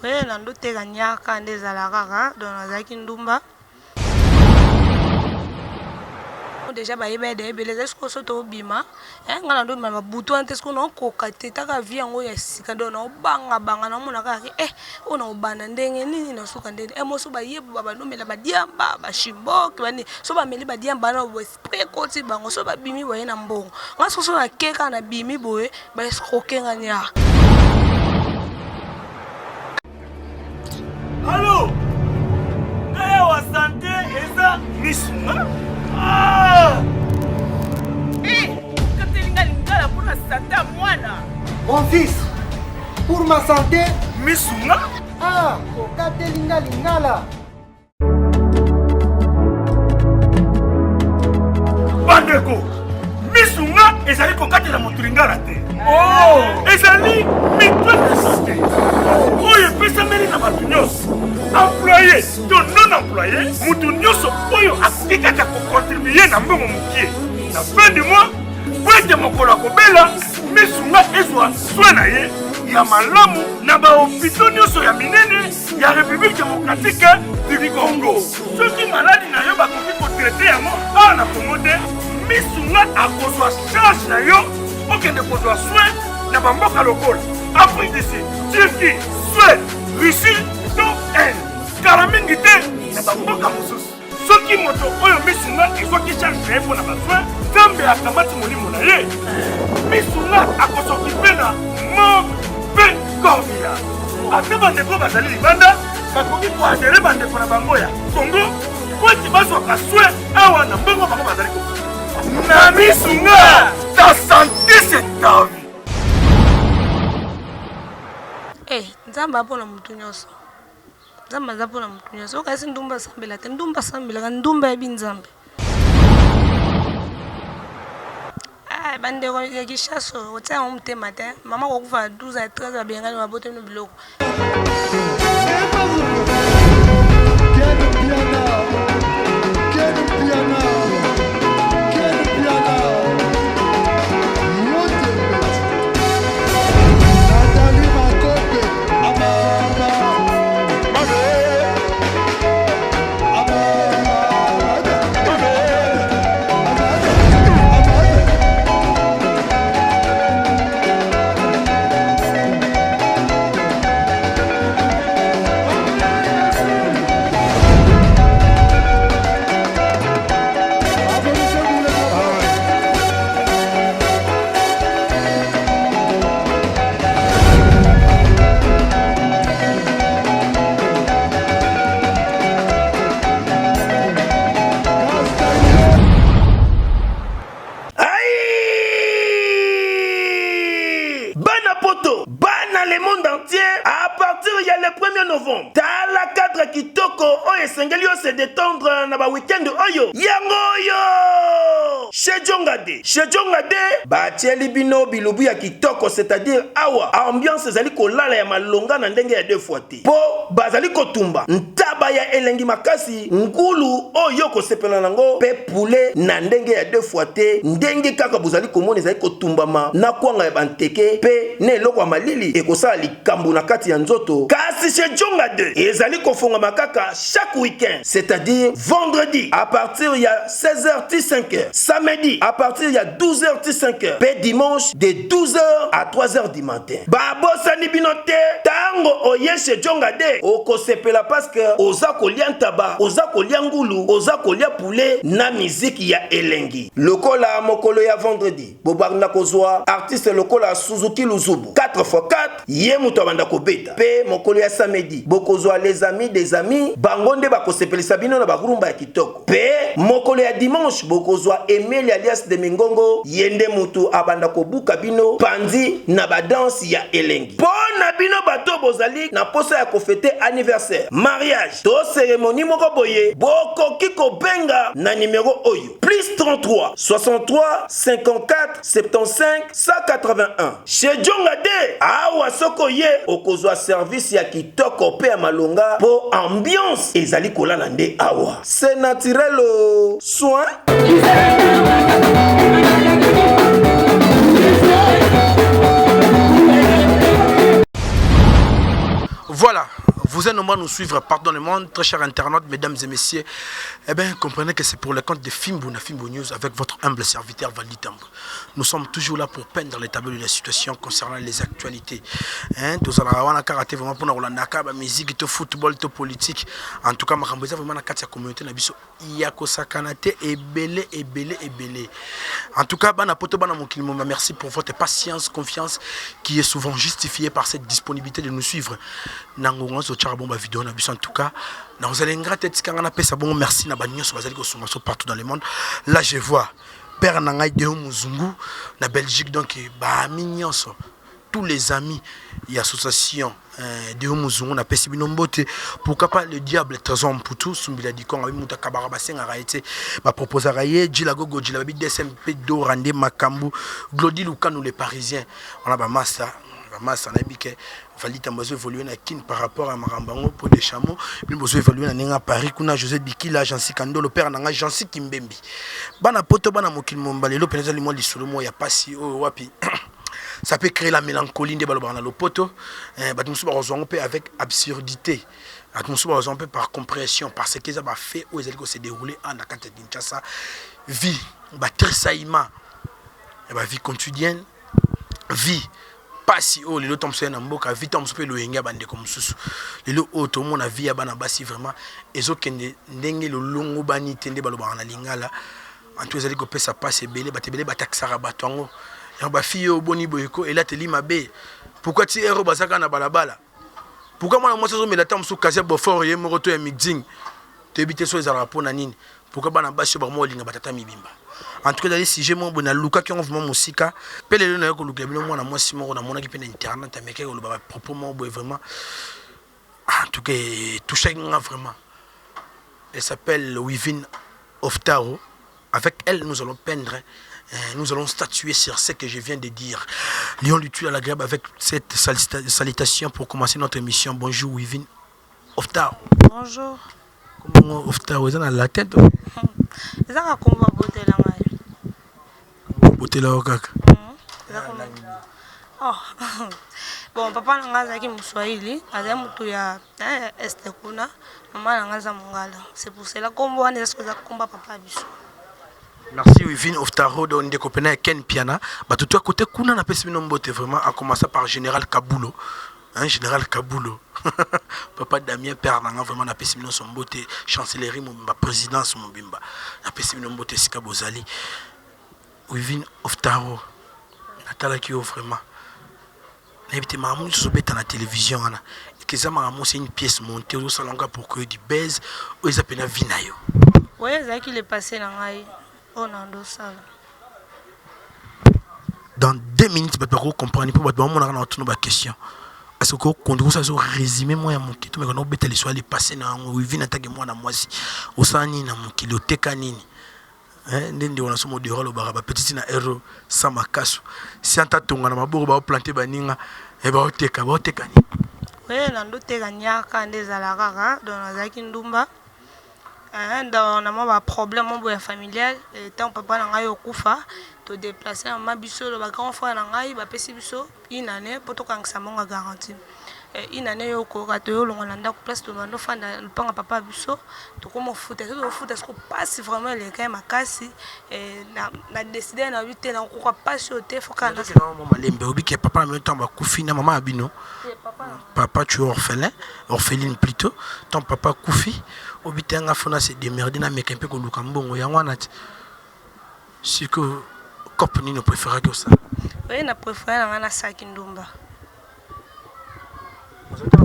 Oye na ndo teka niaka nde ezala kaka donc nazalaki ndumba deja bayeba ya ebele ezali sikoyo so tobima eh, ngai nandobima na babutu wana te sikoyo naokoka te taka vie yango ya sika donc naobanga banga naomona kaka ke eh oyo naobanda ndenge nini nasuka ndenge eh moso bayebu babandomela badiamba bashimboke bani so bameli badiamba wana boye esprit ekoti bango so babimi boye na mbongo ngai soso nake kaka nabimi boye ba escroquer nga nia. Allo Ngai awa sante eza misunga ah! Eh, okateli nga lingala mpo na sante ya mwana. Mon fils, pour ma santé misunga ah, okateli nga lingala. Bandeko, misunga ezali kokatela moto lingala te. Oh! Ezali mutuelle de santé oyo epesameli na bato nyonso, employe to non employe, moto nyonso oyo akoki kaka kokontribue na mbongo mokie na fin du mois mpo ete mokolo akobela misunga ezwa soin na ye ya malamu na bahopito nyonso ya minene ya République démocratique du Congo. Soki maladi na yo bakoki kotraite yango awa na Congo te, misunga akozwa charge na yo okende kozwa soin na bamboka lokola Afrique du Sud, Turquie, Suède, Russie to Inde. Kala mingi te na bamboka mosusu. Soki moto oyo misunga ezwaki charge na ye mpo na basoin, Nzambe akamati molimo na ye. Misunga akosokipe na morgue mpe corbillard. Ata bandeko bazali libanda bakoki koadere bandeko na bango ya Congo mpo ete bazwaka soin awa na mbongo bango bazali kofuta. Na misunga, ta sante c'est ta vie. Eh, Nzambe apona motu nyonso. Nzambe aza mpo na moto nyonso. Okasi ndumba asambela te, ndumba asambelaka, ndumba ayebi Nzambe. Ah, bandeko ya Kinshasa otia yango motema te. Mama kokufa na 12 à 13 babengani baboteli no biloko. Bana poto, bana le monde entier à partir ya le 1er novembre. Tala cadre kitoko oyo esengeli yo se détendre na ba week-end oyo. Yango oyo! Chez Djongade. Chez Djongade, batieli bino bilubu ya kitoko, c'est-à-dire awa ambiance ezali kolala ya malonga na ndenge ya deux fois te. Po bazali kotumba ntaba ya elengi makasi, ngulu oyo okosepela nango pe poulet na ndenge ya deux fois te, ndenge kaka bozali komona ezali kotumbama na kwanga ya banteke pe na eloko ya malili ekosala likambo na kati ya nzoto. Kasi chez Djonga 2 ezali kofongama kaka chaque week-end, c'est-à-dire vendredi à partir ya 16h ti 5h, samedi à partir ya 12h ti 5h pe dimanche de 12h à 3h du matin. Babosani bino te, tango oye chez Djonga de okosepela parce que oza kolia ntaba, oza kolia ngulu, oza kolia poulet na miziki ya elengi. Lokola mokolo ya vendredi bobanda kozwa artiste lokola Suzuki Luzubu 4x4 ye moto abanda kobeta, pe mokolo ya samedi bokozwa les amis des amis, bango nde bakosepelisa bino na ba rumba ya kitoko. Pe mokolo ya dimanche bokozwa Emelia alias de Mingongo, ye nde mutu abanda kobuka bino panzi na ba danse ya elengi. Po na bino bato oyo bozali na posa ya ko feter anniversaire, mariage to ceremonie moko boye, bokoki kobenga na numero oyo, plus 33 63 54 75 181. Chez Djonga de awa soki oye okozwa service ya kitoko pe ya malonga po ambiance ezali kolala nde awa. C'est naturel oh. Soin. Voilà, vous êtes nombreux à nous suivre partout dans le monde, très chers internautes, mesdames et messieurs. Eh bien, comprenez que c'est pour le compte de Fimbu na Fimbu News avec votre humble serviteur Valdi Tambo. Nous sommes toujours là pour peindre les tableaux de la situation concernant les actualités. Hein, tozalaka wana kaka te vraiment mpona kolandaka ba musique to football to politique. En tout cas, makambo eza vraiment na kati ya communauté na biso ya kosakana te, ebele ebele ebele. En tout cas, bana poto, bana mokili mobimba, merci pour votre patience, confiance qui est souvent justifiée par cette disponibilité de nous suivre na ngonga nyonso otyaka bongo bavideo na biso. En tout cas, nakozala ingrat te, tikanga napesa bongo merci na banyonso bazali kosunga so partout dans le monde. Là, je vois père na ngai Deo Muzungu na Belgique, donc baami nyonso, tous les amis ya association Deo Muzungu, napesi bino mbote. Pourquoi pas le diable Trésor Mputu Sumbila Dikonga, abi moto akabaka, basengaka ye te, baproposaka ye. Jila Gogo Jila, babi DSMP Dora nde makambo, Glodi Lukanu le Parisien wana, bamasa bamasa. Nayebi ke Valdi Tambo azo évolue na Kine par rapport à makambo yango po de chameau, bino bozo évolue na ndenge ya Paris kuna. José Dikila, Jansi Kandolo, père na ngai Jansi Kimbembi. Bana poto, bana mokili momba, lelo mpenza ezali mwa lisolo moko ya pasi oyo wapi ça peut créer la mélancolie nde balobaka na lopoto. Bato mosusu bakozwa yango mpe avec absurdité, bato mosusu bakozwa yango mpe par compréhension, parce que eza bafaits oyo ezali kose dérouler na kati ya Kinshasa, vie batressaillement ya bavie quotidienne, vie pasi oyo lelo ntango mosusu ya na mboka, vie ntango mosusu mpe loyenge ya bandeko mosusu. Lelo oyo tomona vie ya bana basi vraiment ezokende ndenge lolongo bani te nde balobaka na lingala. Antu ezali kopesa mpasi ebele, bato ebele batakisaka bato yango yango bafille oyo boni boye ko elateli mabe. Pourquoi ti ero bazaka na balabala? Pourquoi mwana mwasi azomela ta mosusu kasi ya Beaufort ye moko to ya Mixing, toyebi te so ezalaka mpona nini? Pourquoi bana basi oyo bakoma kolinga batata mibimba? En tout cas, ezali sujet moko boye nalukaki yango vraiment mosika, mpe lelo naye kolukela bino mwana mwasi moko namonaki mpe na internet, amekaki koloba bapropos moko boye vraiment, en tout cas etouchaki nga vraiment. Elle s'appelle Wivine Oftaro. Avec elle, nous allons peindre, nous allons statuer sur ce que je viens de dire. Lyon l'utile à l'agréable avec cette salutation pour commencer notre émission. Bonjour Wivine Oftaro. Bonjour. Comment Oftaro eza na la tête? Ezaka kombo babotela ngai. Botela yo kaka? Oh. Bon, papa na ngai azalaki moswahili, azali motu ya Est kuna. Mama na ngai aza mongala, c'est pour cela kombo wana eza soki eza kombo ya papa ya biso. Merci Wivine Oftaro, donc ndeko pena ya Ken Piana. Bato to côté kuna napesi bino mbote vraiment, à commencer par Général Kabulo. Hein, Général Kabulo. Papa Damien, père nanga, vraiment napesi bino son mbote, chancellerie mobimba, présidence mobimba. Napesi bino mbote sika bozali. Wivine Oftaro, natalaki yo vraiment. Nayebi te makambo nyonso ozobeta na télévision wana eza makambo, c'est une pièce montée, ozosala yango pour créer du buzz oyo eza pena vie na yo? Oyo ezalaki le passé na ngai oyo na ndosala. Dans 2 minutes, bato bakocomprendre mpo bato bamonaka na batuna baquestion. Parce que kokondi kosala so résumé mwa ya moke, tomeka na obeta lisolo ya le passé na yango. Wivine, atake mwana mwasi, osala nini na mokili? Oteka nini? Nde ndeko na so modero alobaka bapetiti na ero sa makaso si anta tonga na maboko, baoplante baninga, baoteka, baoteka nini? Oyo na ndoteka niaka nde ezala kaka. Donc nazalaki ndumba, donc na mwa baproblème mo boye ya familial. Ntango papa na ngai okufa, todéplace mama biso, ba grand frère na ngai bapesi biso une année mpo tokangisa mbongo ya garantie. Une année oyo okoka, toyolongwa na ndako place tobanda ofanda, lopanga papa biso, tokoma ofuta, so tokofuta siko mpasi vraiment eleka ye makasi. Na décide na bi te, nakokoka mpasi oyo te, foka. Malembe, obike papa na bino ntango bakufi na mama ya bino, papa, tu es orphelin, orpheline plutôt. Tant papa kufi, obi te nga fona se démerder, nameka mpe koluka mbongo yango wana ti sikoyo. Cope nini opréféraki osala? Oye, na préféré na ngai nasalaki ndumba.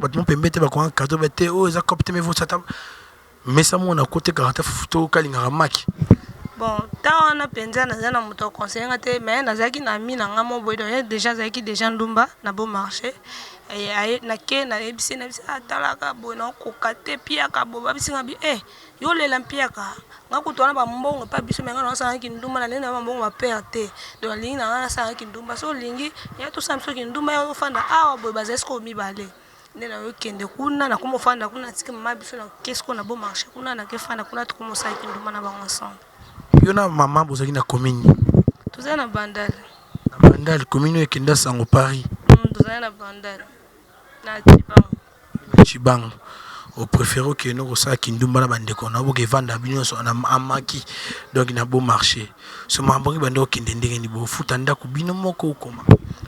Bato mo pembe te bakonga cadeau ba te oyo eza cope te, mevosata mesa mona kotekaka te fufu to okalingaka maki? Bon, ntango wana mpenza naza na moto aconseille nga te, mais nazalaki na ami na nga mo boye, donc ye déjà azalaki déjà ndumba na Beau Marché. Nake nayebisi, nayebisi atalaka boye, nakokoka te, piaka boye. Babisinga bi e yo olela mpiaka nga kutu wana bambongo epa biso, me nga naosalaki ndumba, nalingi na bambongo bapere te, donc nalingi na nga nasalaki ndumba. So olingi ya tosala biso kindumba, ya ofanda awa boye, bazali sikoyo mibale nde nayokende kuna, nakoma ofanda kuna, natiki mama biso, nake sikoyo na Beau Marché kuna, nake fanda kuna, tokoma osalaki ndumba na bango ensemble. Yo na mama bozalaki na commune? Tozali na Bandal. Na Bandal, commune oyo ekenda sango Paris? Tozali na Bandal na Cibango. Tshibangu o prefere okende kosala kindumba na bandeko na yo boke vanda bino nyonso na amaki donc na beau marché so makambo yango ebanda kokende ndenge nini bofuta ndako bino moko okoma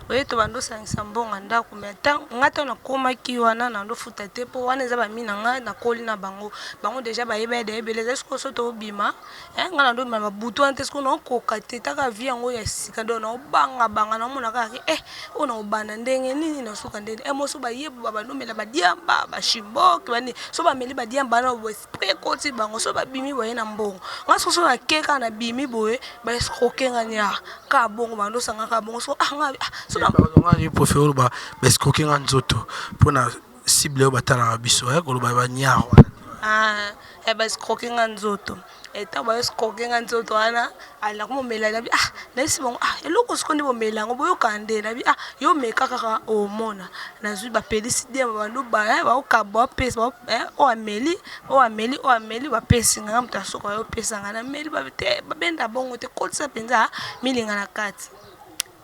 oye tobanda osangisa mbongo ya ndako mais nga ntango nakomaki wana nando futa te mpo wana eza bami na nga nakoli na bango bango deja bayeba ya ebele ezali sikoyo so tobima Eh, nga na ndobima na babutu wana te sikoyo naokoka te taka vie yango ya sika donc naobangabanga naomona kaka ke eh oyo naobanda ndenge nini nasuka ndenge eh moso bayebu babandomela badiamba bashimboke bani so bameli badiamba wana boye esprit ekoti bango so babimi boye na mbongo nga soko so nake kaka nabimi boye baescroke nga nia kaka bongo bandosanga kaka bongo so ah nga ah, so na nga ni préféré oloba baescroke nga nzoto mpona cible oyo batalaka biso eh, koloba baniar wana ah, eh, baescroke nga nzoto ntango baescroke nga nzoto wana alanda komomela nabi ah nayebisi bango ah eloko sikoyo nde bomela yango boyoka nde nabi ah yo meka kaka omona nazwi bapelisi diamba bando baokaba bapesa oyo ameli oyo ameli oyo ameli bapesi nga moto ya suka bayopesa nga nameli te babenda bongo te kotisa mpenza milinga na kati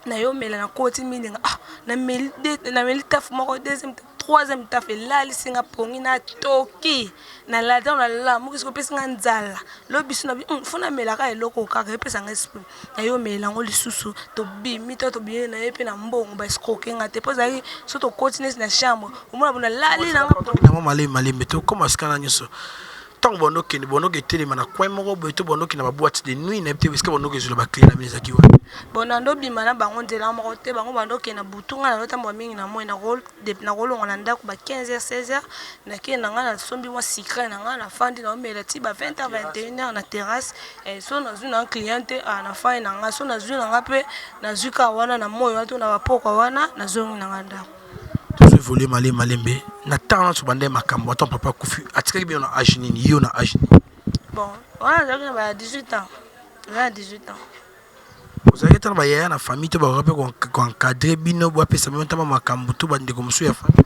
nayomela nakoti milinga ah nameli nameli tafu moko deuxième troisième tafu elalisi nga pongi natoki nalali ntango nalamuki soki opesi nga nzala lobi so nabi hmm, fo namelaka eloko kaka epesa nga esprit nayomela yango lisusu tobimi to tobimi na ye mpe na mbongo baescroke nga te mpo ezalaki so tokoti neti na chambre omona bo nalali nanga malembe malembe tokoma sika na nyonso ntango bando okende bando oketelema na coin moko boye to bando okende ba boîte de nuit nayebi te esika bando okezwela ba clé na bino ezalaki wapi bon nando obima na bango nzela moko te bango bando okende na butu ngai nazotambola mingi na moi nakolongwa na ndako ba 15 heures 16 heures nakende na ngai nasombi mwa sucre na ngai nafandi naomela ti ba 20 heures 21 heures na terrasse eh, so nazwi na client te ah, nafandi na ngai so nazwi na ngai mpe nazwi kaka wana na moi wana to na bapokwa wana nazongi na ngai ndako tozo évolue malembe malembe na ntango nyonso banda makambo ata papa akufi atikaki bino na age nini yo na age nini bon wana nazalaki na ba 18 ans naza na 18 ans ozalaki ata na bayaya na famille to bakoka mpe koencadre bino bapesa bino ntama makambo to bandeko mosusu ya famille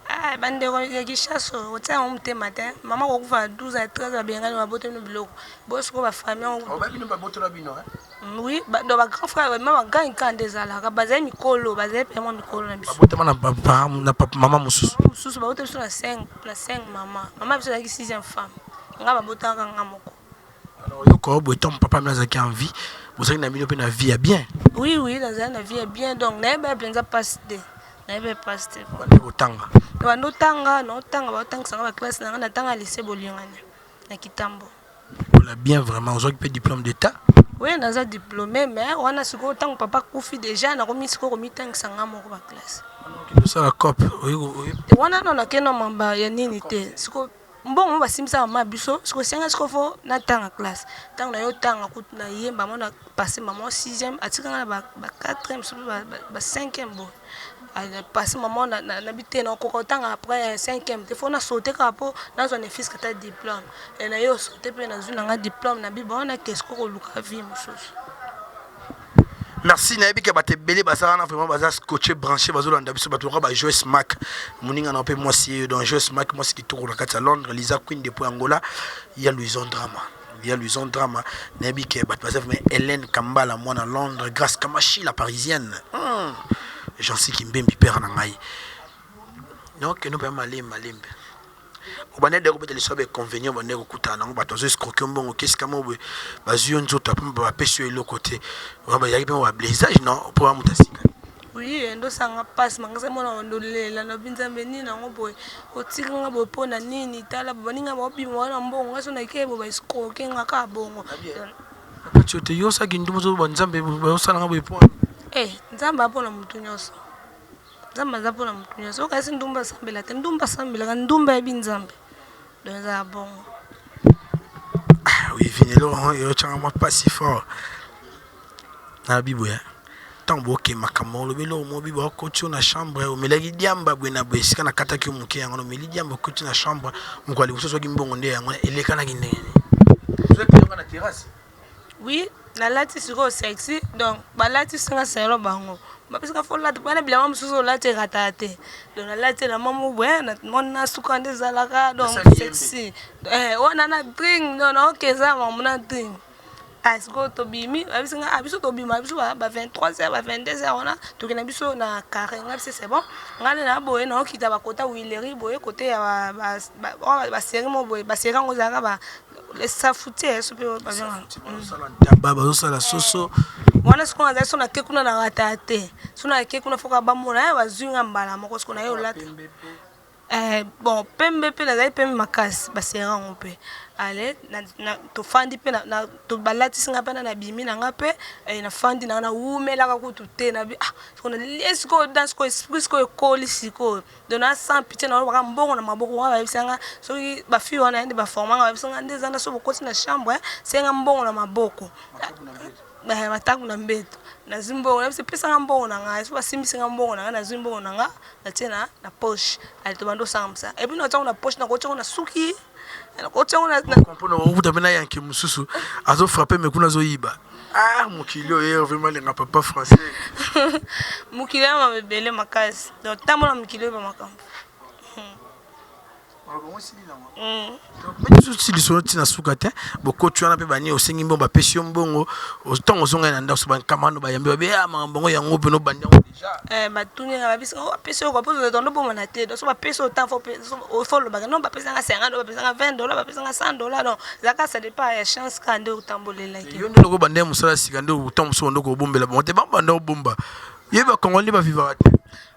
ah, bandeko ya Kinshasa otia yango motema te mama kokufa na 12 à 13 babengani babota bino biloko bosiko bafamille bino babotola bino oui donc bagrand frère ma bagrand kanda ezalaka bazali mikolo bazali mpe mwa mikolo na biso babotama na mama mosusu mosusu babota biso na 5 na 5 mama mama biso azalaki sixième femme nga babotaka nga moko alors yoka boye ntango papa mino azalaki en vie bozalaki na bino mpe na vie ya bien oui nazali na vie ya bien donc nayeba mpenza mpasi te nayeba mpasi te bande kotanga bando otanga naotanga baotangisanga baclasse na nga natanga lycée Bolingani na Kitambo ola bien vraiment ozwaki mpe diplôme d'état oui naza diplômé mais wana sikoyo ntango papa akufi déjà nakomi sikoyo komitangisa nga moko baclasse osala cope wana no nakenda mamba ya nini te sikoyo mbongo mo basimbisaka mama biso sikoyo senga sikoyo fo natanga classe ntango na yo tanga kutu nayemba mo na passe mama sixième atikanga na ba quatrième soki ba cinquième boye passe mama nabi te nakoka kotanga après cinquième te fo nasaute kaka mpo nazwa ne fût-ce que ata diplôme na ye osaute mpe nazwi nanga diplôme na bibo wana kesko koluka vie mosusu Merci nayebi ke bato ebele baza wana vraiment baza scotché branché bazolanda biso bato lokola ba Joyce Mac moninga na mpe mwasi ye donc Joyce Mac mwasi kitoko na kati ya Londres Lisa Queen depuis Angola ya Louison Drama ya Louison Drama nayebi ke bato baza vraiment Hélène Kambala mwana Londres Grâce Kamashi la parisienne Jansi Kimbembi père na ngai donc no mpe malembe malembe obanda de kobeta liso ba inconvénient obanda kokutana nango bato bazo escroquer mbongo kesika mo boye bazwi yo nzoto apo bapesi yo eloko te bazalaki mpe ba blessage non mpo bamuta sika oui ndosanga mpasi makasi mona ndolela nabi nzambe nini yango boye otikanga boye mpo na nini tala baninga baobima wana mbongo nga so nake boye baescroquer nga kaka bongo kati yo te yo osalaki ndumba ozoba nzambe baosalanga boye mpo Eh, nzambe apona motu nyonso nzambe aza mpona motu nyonso okasi ndumba asambela te ndumba asambelaka ndumba yebi nzambe donc ezala bongo oui vinelo eyotyanga mwa mpasi fort na biboya ntango boke makambo olobi eloko moko bibo akoti yo na chambre omelaki diamba boye na boye esika nakataki yo moke yango omeli diamba okoti na chambre mokolo ya liboso ozwaki mbongo nde yango elekanaki ndenge nini ozwaki na terrasse oui nalati sikoyo sexy donc balati singa selo bango bapesaka fo lata bana bilamba mosusu olati ekataka te donc nalati elamba mo boye mona suka nde ezalaka donc sexy wana na drink donc naoke eza mambo na drink. Ah, sikoyo tobimi, bayebisi nga, ah, biso tobima biso ba 23 heures, ba 22 heures wana tokenda biso na carré. Nga bisi c'est bon, nga nde na boye naokita bakota huilerie boye kote ya ba série mo boye, ba série yango ezalaka ba safoutier so mpe bazosala ntaba, bazosala soso. Wana sikoyo nazali so nake kuna na rata te, so nake kuna foka bamona bazwi nga mbala moko. Sikoyo naye olata bon pembe mpe nazali pembe makasi, basere yango mpe ale tofandi mpe balatisi nga mpe na nabimi na nga mpe nafandi na nga nawumelaka kutu te. Nabi ah, sikoyo nalie sikoyo dan sikoyo esprit sikoyo ekoli sikoyo. Donc na sans pitié nalobaka mbongo na maboko wana. Bayebisa nga soki bafille wana nde baforma nga, bayebisa nga nde eza na so bokoti na chambre, senga mbongo na maboko, mataku na mbeto. Nazwi mbongo, nayebisi pesanga mbongo na ngai. So basimbisi nga mbongo na ngai, nazwi mbongo na nga, natie na poche. Ale tobanda osala mosala et puis natiango na poche, nakotiango na suki, nakotiango na comprendre. Okuta mpe na yanke mosusu azofrappe me kuna azoyiba. Ah, mokili oyo vraiment alenga papa français. Mokili ya mama ebele makasi. Donc tambola mokili oyo bamakambo. Ti lisolo ntina suka te. Bokoti wana mpe bani osengi mbongo, bapesi yo mbongo. Ntango ozongai na ndako, so bankamano bayambi babe ya makambo yango yango mpe nobandi yango déjà. Batuni nga, babisi bapesi yo mpo tondo bomona te. Donc so bapesi yo temps, faut olobaka non, bapesanga 50, bapesanga 20 dollar, bapesanga 100 dollar. Donc ezalaka ça dépend ya chance kaka nde otambolelaki. Yo nde loko banda ya mosala sika nde ntango mosusu bando kobombela bango te, bambanda obomba ye bakongoli nde bavivaka te.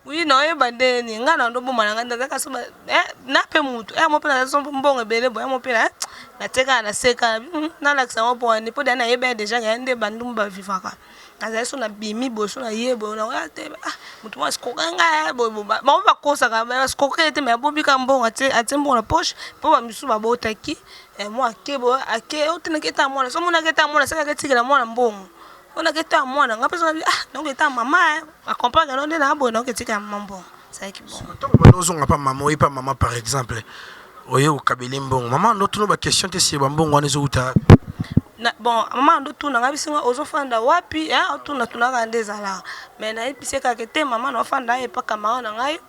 Oui, naoyeba ndeni ngai na ndoboma na ngai nazalaka so na mpe mutu mo mpe naza so mbongo ebele boye mo mpe natekaka na seka nalakisa yango mpo wani mpo deya nayeba ya déjà ya nde bandumbu bavivaka. Nazali so nabimi boye, so naye boye, naoya te motu moko asikoka ngai boye. Bango bakosaka, basikoka ye te, me abobika mbongo, atie mbongo na poche mpo bamisusu babotaki mwa ake boye, ake otenaki eta mwana so omonaki eta mwana sekaki etikela mwana mbongo onaki eta mwana. Nga mpe so ah, donc eta mama acomprendre no nde na boye, naoki etikela mama mbongo ezalaki bon. Ntango banda ozonga pa mama, oye pa mama par exemple, oye okabeli mbongo mama, ndo tuna baquestion te sie bambongo wana ezowuta? Bon, mama ando tuna ngai biso ozofanda wapi, otuna tunaka nde ezalaka. Mais nayebisi kaka te mama naofanda epa camarade na ngai,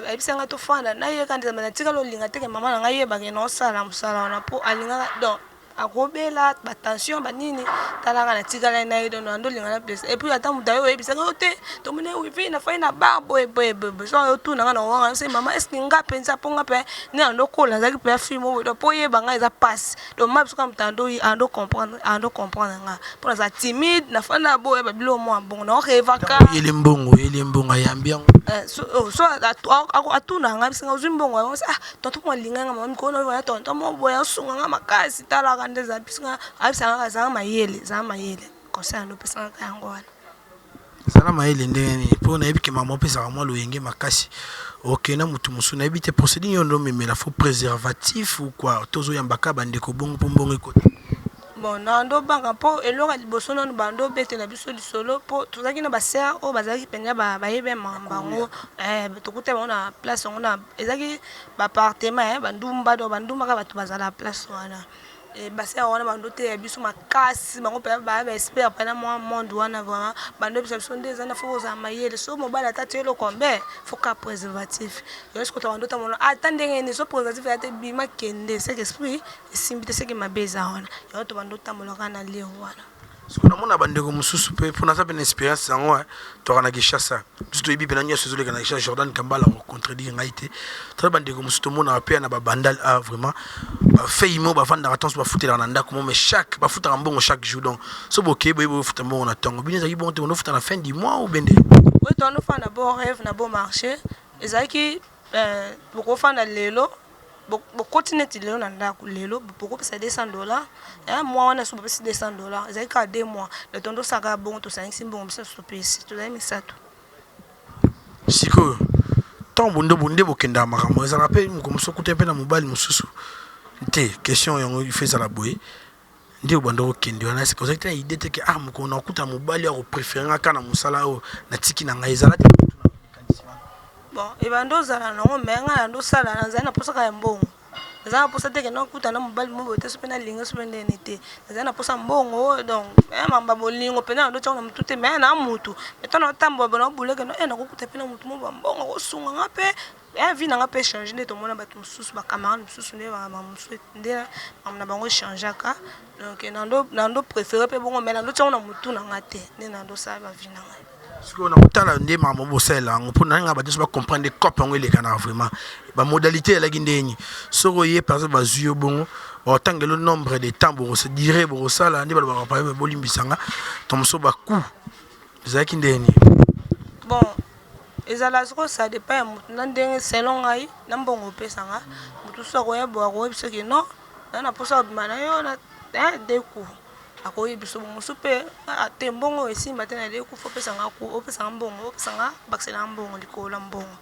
ayebisi ngai tofanda nayeka nde natikali olinga teke mama na ngai yebake naosala mosala wana mpo alingaka. Donc akobela batension banini, talaka natikala na ye. Donc ando olinga na place et puis ata moto aye oyebisaka yo te, tomoni wifi nafai na bar boye boye boye. So otuna nga na wanga se mama, est ce que nga mpenza mpo nga mpe nde ando kola azalaki mpe ya fille moko, donc mpo oyeba nga eza passe. Donc ma biso kaka moto ando comprendre nga mpo naza timide, nafanda boye babiloko mwa bongo naorevaka. Oyeli mbongo, oyeli mbongo, ayambi yango? So atuna nga bisinga ozwi mbongo yango. Ah, tonton mo alinga nga mama mikolo na oyo, tonton mo boye asunga nga makasi. Talaka nde eza bisinga ayebisanga kaka ezanga mayele, ezanga mayele. Conseil ando opesanga yango wana. Ezala mayele ndenge nini? Mpo nayebi ke mama opesaka mwa loyenge makasi. Okende na motu mosusu, nayebi te procédure nini omemela, faut préservatif ou quoi, tozoyambaka bandeko bongo mpo mbongo ekota. Bon, na ndo banga mpo eloko ya liboso nanu bando obetela biso lisolo mpo tozalaki na basere oyo bazalaki mpenza bayebi makambo yango. Tokuta bango na place yango na ezalaki baappartement bandumba. Donc bandumba kaka bato bazala place wana. Basere wana bando teya biso makasi, bango mpenza baya baexpert mpena mwa monde wana. Vraiment bando bisa biso nde eza na faut kozala mayele. So mobali ata tie eloko mbe, faut ka préservatif yo sikoto bando tamona ata ndenge nini. So préservatif eza te, bima kende, seke esprit esimbi te, seke mabe eza wana. Yango to bando otambolaka na lire wana. Soki namona bandeko mosusu mpe mpo naza mpe na expérience yango, toka na Kinshasa, biso toyebi mpena nyonso ezoleka na Kinshasa. Jordan Kambala kocontredire ngai te. Toza bandeko mosusu tomonaka mpe na babandal a vraiment bafei mo bavandaka ntanso bafutelaka na ndako mo, mais chaque bafutaka mbongo chaque jour. Donc so bokeye boye bofuta mbongo na ntongo, bino ezalaki bongo te? Bonofuta na fin du mois ou bende? Oyo toanofanda na Beau Rêve, na Beau Marché, ezalaki bokofanda lelo, bokoti neti lelo na ndako, lelo bokopesa 200 dollar mwa wana. So bopesi 200 dollar, ezalaki kaka 2 mois. Donc tondosaka bongo, tosangisi mbongo biso topesi, tozali misato. Sikoyo ntango bonde bonde bokendaka, makambo ezalaka mpe moko mosusu okuta mpe na mobali mosusu te. Question yango ife ezala boye nde obanda kokende wana, sika ozalaki te na idée te ke ah, mokolo na okuta mobali oyo akopréféré nga kaka na mosala oyo natiki na ngai? Ezala te? Bon, ebanda ozala nango, me ngai na ndosala, nazali na mposaka ya mbongo. Naza na posa te ke nakuta na mobali moko boye te, soki pe nalinga soki pe ndenge nini te. Nazali na posa mbongo donc makambo ya bolingo penza nando tia yango na mutu te mais na mutu mais tango nao tambola boye nao bouler ke non nako kuta pe na mutu moko boye ya mbongo ako sunga nga pe vie na nga pe echanger nde tomona batu mosusu ba camarade mosusu nde makambo mosusu nde makambo na bango echangeaka donc nando prefere pe bongo mais nando tia yango na mutu na nga te nde nando sala ba vie na ngai. Sikoyo na kotala nde makambo bosalela yango mpo na nga bato nyonso ba comprendre nde cope yango elekanaka vraiment ba modalité elaki ndenge nini soki oye par exemple bazwi yo bongo bakotangela yo nombre de temps bokose dire bokosala nde balobaka par exemple bolimbisa nga to mosusu ba coup ezalaki ndenge nini? Bon ezala sikoyo ça dépend ya motu na ndenge selon ngai na mbongo opesa nga motu mosusu akoya boye akoyebisa ke non naza na mposa ya kobima na yo na deux coups. Akoyi biso bongo mosusu pe ah te mbongo oyo esimba te na leki faut opesa nga coup opesa nga mbongo opesa nga bakisela nga mbongo likolo ya mbongo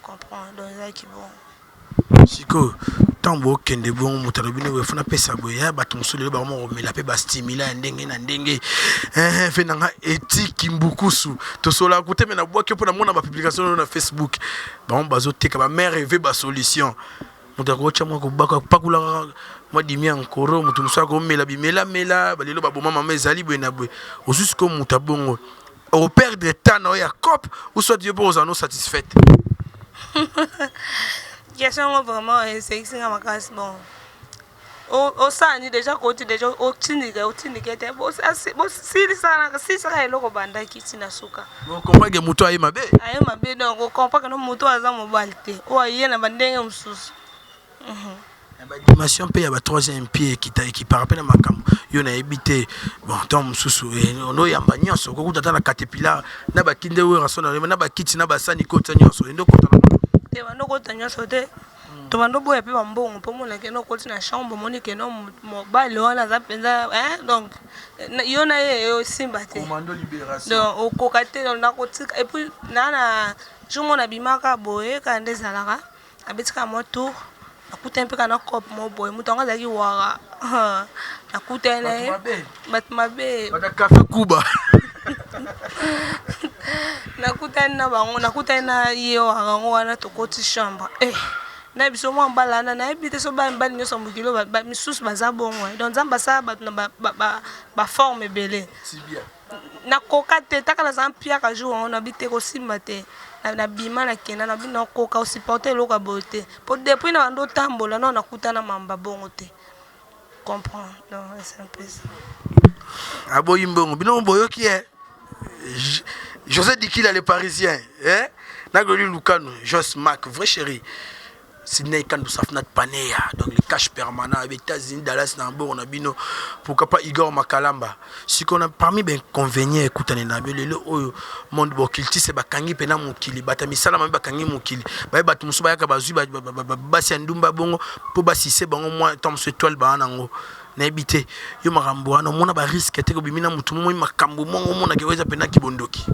comprendre donc ezalaki bongo. Sikoyo tango bokende bongo moto alobi nini boye faut napesa boye ya bato mosusu lelo bakoma komela pe ba stimula ya ndenge na ndenge eh fe na nga etiki mbukusu tosololaka kute me nabwaki yo mpo namona ba publication na yo na Facebook bango bazoteka ba mère reve ba solution. Moto akotya mwa kobaka pakulaka mwa dimi ya nkoro, moto mosusu akomela bimelamela, balelo baboma mama ezali boye na boye. Ozwi sikoyo moto ya bongo, okoperdre temps na yo ya coop ou soit yo mpe ozala no satisfaite? Question yango vraiment esekisi nga makasi bon osala nini deja koti deja otindika otindika te bosilisaka eloko obandaki ti na suka. Ocomprendre que moto aye mabe. Aye mabe donc ocomprendre que no moto aza mobali te oyo aye na bandenge mosusu. Ba dimension mpe ya ba troisième pied ekita ekipaka mpe na makambo yo nayebi te bon ntango mosusu onoyamba nyonso okokuta ata na caterpillar na bakinde werrason na bakiti na basani kota nyonso ende okota na te bando okota nyonso te. Tobanda oboya pe ba mbongo po omona ke non okoti na chambre omoni ke non mobali wana aza penza hein donc yo na ye esimba te donc okoka te donc nakotika et puis na na jour moko nabimaka boye kaka nde ezalaka nabeti kaka mwa tour nakutani pe kaka na coop moko boye moto yango azalaki wara nakutani na ye bato mabe cafe kuba nakutani na bango nakutani na ye wara yango wana tokoti chambre eh na biso mwa mbala wana nayebi te so bana mibali nyonso ya mokili oyo misusu baza bongo donc nzambe asala bato na baforme ebele nakoka te taka nazala mpiaka jour yango nabi te kosimba te nabima nakenda nabi nakoka osupporte eloko ya boye te po depuis na bando otambola nao nakutana mamba bongo te comprendre donc c'est un peu ça. Aboyi mbongo bino boyoki eh José Dikila le parisien eh na Glody Lukano Jos Mac vrai chéri Sidney Kandu Safnat Panea donc le cash permanent avec États-Unis Dallas na mbongo na bino pourquoi pas Igor Makalamba sikoyo na parmi ba inconvénients ekutani na bino lelo oyo monde ba occultiste bakangi mpena mokili bato ya misala mabe bakangi mokili baye bato mosusu bayaka bazwi basi ya ndumba bongo mpo basise bango mwa ntango mosusu etoile baa nango nayebi te yo makambo wana omona barisque te kobimi na motu momoi makambo mongo omonaka eza mpena kibondoki.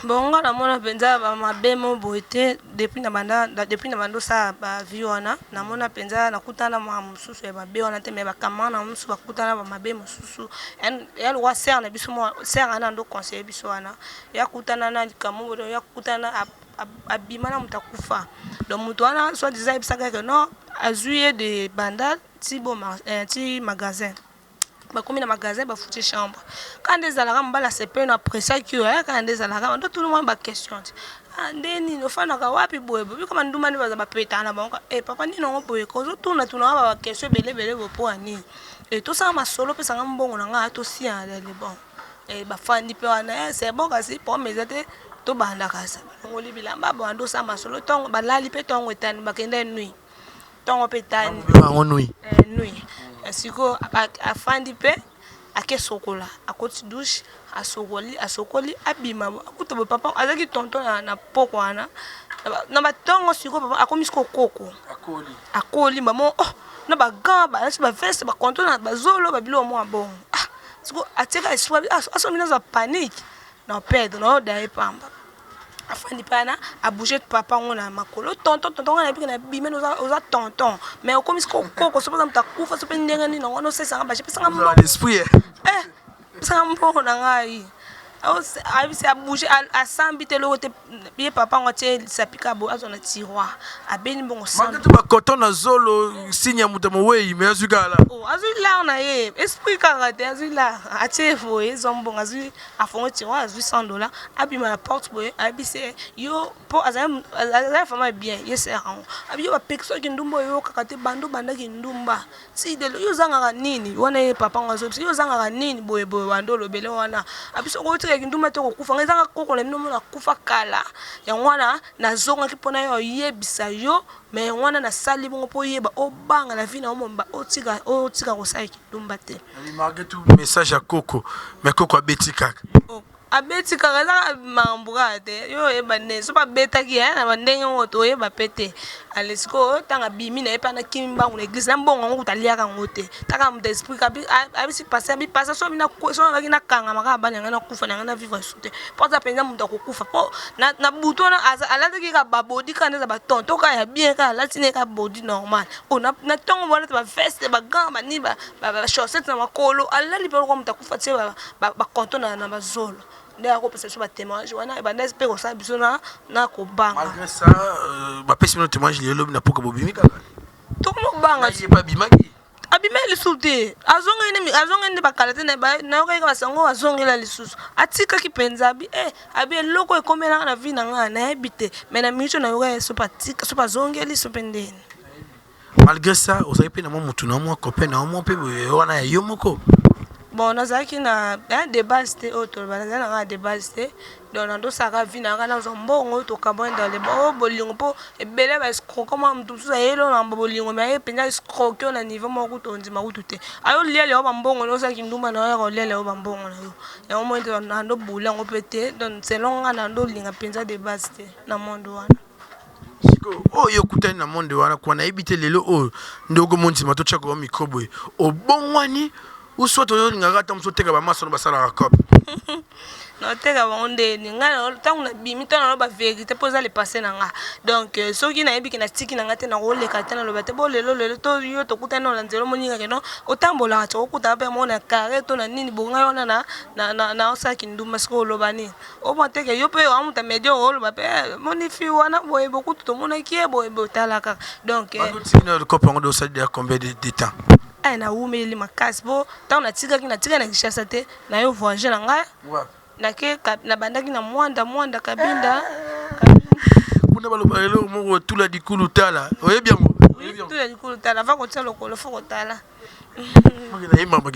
Bon nga namona penza ba mabe mo boye te depuis na banda depuis na banda osala ba vie wana namona penza nakutana na makambo mosusu ya mabe wana te mais ba camarade na mosusu bakutana ba mabe mosusu ya lokola sœur na biso sœur wana ando conseiller biso wana ya kutana na likambo ya kutana abima na moto akufa donc moto wana soit disant ayebisaka que non azwi ye de bandal ti bo ti magasin Bakomi na magasin bafuti chambre. Kaka nde ezalaka mobali asepeli na apreciaki yo eh, kaka nde ezalaka bando tuna mwa ba question ti ah, nde nini ofandaka wapi boye boye bikoma ndumba nde baza bapetaka na bango eh, papa nini yango boye kozotuna tuna nga ba question ebele ebele boye mpo ya nini eh, tosala masolo opesa nga mbongo na nga tosia na le bon eh, bafandi mpe wana eh, c'est bon kasi problème eza te tobanda kasi balongoli bilamba bando osala masolo ntongo balali mpe ntongo etani bakenda nuit Tongo pe etani. Bango nuit. Eh, nuit. Sikoyo afandi pe ake sokola, akoti douche, asokoli, asokoli, abima akuta boye papa azalaki tonton na, na poko wana na batongo sikoyo papa akomi sikoyo koko. Akoli. Akoli mama oh na ba gants, balati ba veste, ba contour na bazolo, ba biloko mwa bongo. Ah, sikoyo atiaka espoir, ah, asomi naza panique na perdre, na odaye pamba. Afandi pe wana a bouger papa ngo na makolo tonton tonton nga nayebi ke na bimi oza oza tonton mais okomi sikoyo koko soki oza moto akufa soki pe ndenge nini yango wana osalisaka ba jeux pesanga mbongo Esprit eh pesanga mbongo na ngai. Ayebisi abouge, asambi te, eloko te. Ye papa yango atie lisapi kaka boye, azwa na tiroir, abeni mbongo. Malgré bacoton na zolo, signe ya moto mowei, mais azwi kaka la. Oh, azwi lar na ye, esprit kaka te, azwi lar, atie boye, ezwa mbongo, azwi, afongo tiroir, azwi 100 $, abima na porte boye, ayebisi yo mpo azali vraiment bien. Ye sœur yango abi yo bapeki soki ndumba oyo kaka te, bando obandaki ndumba ti lelo, yo ozangaka nini wana? Ye papa ngo azobisa, yo ozangaka nini boye boye? Bando olobele wana, abi soki otikaki ndumba te, kokufa ngai ezanga koko na bino mona kufa kala. Yango wana nazongaki mpona yo oyebisa yo, mais yango wana nasali bongo mpo oyeba, obanga na vie na yo momba, otika kosala kindumba te. Malgré tout message ya koko, mais koko abeti kaka. Abeti kaka, eza makambo kaka te. Yo oyeba nde so babetaki na bandenge moko, toyeba mpe te. Ale sikoyo, ntango abimi na ye mpe anakimi mbangu na église na mbongo yango, kuta aliaka yango te. Taka moto esprit abisi pase, abi pase so so nakangama kaka bana ngai, nakufa na ngai, na vivre su te, mpo aza mpenza moto akokufa. Mpo na butu wana alataki kaka babody kaka nde eza batonto kaka ya bien, kaka alati ne kaka body normal. O na ntongo wana te, baveste, bagants, banini, bachaussette na makolo, alali mpe lokola moto akufa, tie bacoton na bazolo. Nde akopesa biso batémoignage wana, ebanda mpe kosala biso na kobanga. Malgré ça, bapesi bino témoignage lelo na poka, bobimi kaka. Tokomobanga. Ye mpe abimaki. Abimaki lisusu te, azongeli nde bakala te. Nayokaki basango azongela lisusu, atikaki mpenza. Abi abi eloko ekomelaka na vie na ngai, nayebi te, mais na minute nayoka sope atika, sope azongeli, sope ndeni. Malgré ça, ozali mpe na mwa motu na mwa copain na mwa mpe wana ya yo moko? Bon, nazalaki na de base te, oyo toloba nazali na ngai de base te. Donc nandosalaka vie na ngai, nazwa mbongo, tokabwani dans le oyo bolingo, mpo ebele baescroquer mwa motu mosusu ayeli oyo na bolingo, mais aye mpenza escroquer oyo na niveau moko kutu ondima kutu te. Ayolia leo bambongo na osalaki ndumba na yo, ya kolia leo bambongo na yo. Yango moi nando bule yango mpe te. Donc selon ngai, nandolinga mpenza de base te na monde wana. Sikoyo oyo okutani na monde wana kwa, nayebi te, lelo oyo nde okomondima totyaka yo micro boye, obongwani ou soit oyolingaka ata mosu oteka bamasono basalaka cope? Naoteka bango ndeni? Ngai ntango nabimi to naloba vérité, mpo eza le passé na nga. Donc soki nayebi ke natiki na nga te, nakoleka te, naloba te. Bo lelo lelo to yo tokutani na nzela, omoningake no otambolaka ti okutana mpe mona carré to na nini bo ngai wana naosalaki ndumba. Soki oloba nini, omwa teke yo mpe oamuta media, oloba mpe moni fi wana boye, bokutu tomonaki ye boye boye, otala kaka. Donc otiki na cope yango, osali déjà combien de temps? Ay, nawumeli makasi, mpo ntango natikaki, natikaki na Kinshasa te, nayo voyage na ngai, nake nabandaki na Mwanda, Mwanda, Kabinda. Kuna balobaka eloko moko, tula dikulu tala, oyebi yango? Tula dikulu tala, va kotia lokolo fo kotala. Nayembaka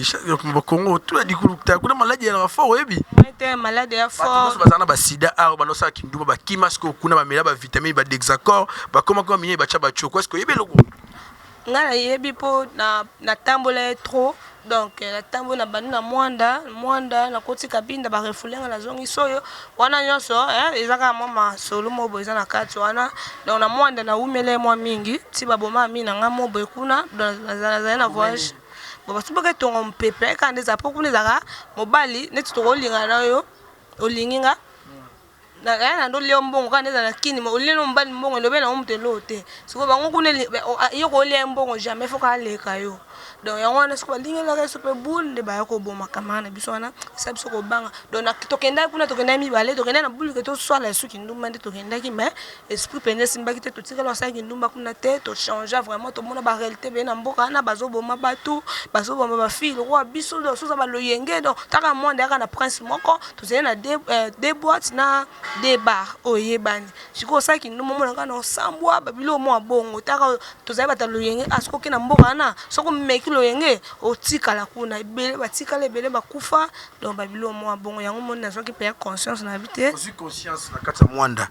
bakongo, tula dikulu tala, kuna maladi ya na fort, oyebi? Te, malade ya fort. Bazala na basida awa, bandosala kindumba, bakima sikoyo kuna, bamela bavitamine, badexacor, bakoma koma minene, batya bacoko. Est-ce oyebi eloko? Ngai nayebi, mpo natambola ye trop. Donc natambola, na bandi na Mwanda, Mwanda nakoti Kabinda, barefouler nga, nazongi soyo wana nyonso. Eza kaka mwa masolo moko boye eza na kati wana. Donc na Mwanda nawumela ye mwa mingi, ti baboma ami na ngai mo boye kuna. Nazali na voyage bon, basubaka etonga mopepe kaka nde eza, mpo kuna ezalaka mobali neti tokolingana na yo, olingi nga na ndolia mbongo kaka nde eza na kini. Olia no mobali mbongo, elobi nango moto eloo te. Sikoyo bango kuna, yo kolia mbongo jamais, faut kaleka yo. Donc yango wana sikoyo balingelaka biso mpe boule, nde baya koboma camarade na biso wana, esa biso kobanga. Donc tokendaki kuna, tokendaki mibale, tokendaki na buluke, toswala esuki ndumba nde tokendaki, mais esprit mpenza esimbaki te. Totikala basalaki ndumba kuna te, tochange vraiment, tomona baréalité beye na mboka wana, bazoboma bato, bazoboma bafille lokola biso. Donc soza baloyenge. Donc taka monde yaka na prince moko, tozali na deux boîte na deux bar oyo eyebani. Sikoyo osalaki ndumba, omonaka na osambwa babiloko mwa bongo. Taka tozali bato ya loyenge. Soki oke na mboka wana, soki omeki loyenge, otikala kuna. Ebele batikala, ebele bakufa. Donc babiloko mwa bongo, yango moni nazwaki mpe ya conscience na yebi te. Ozwi conscience na kati ya Mwanda,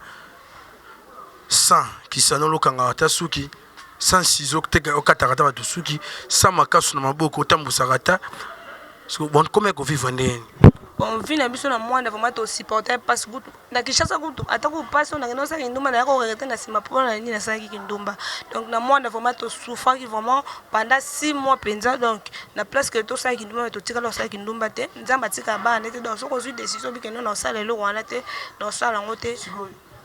sans kisano olokangaka ata suki, sans ciseau okataka ata bato suki, sans makasu na maboko otambusaka ata. Bon, comment ekovivre ndenge? Bon, vie na biso na Mwanda, vraiment tosupporte mpasi. Kutu na Kinshasa kutu ata kupasi oyo nakende osala kindumba, nayaka koregretter na nsima mpona nini nasalaki kindumba. Donc na Mwanda vraiment tosouffraki vraiment pendant 6 mois mpenza. Donc na place ke tosala kindumba, mais totikala kosala kindumba te. Nzambe atikala bana nete. Donc soki ozwi décision, obikende na osala eloko wana te, na osala yango te.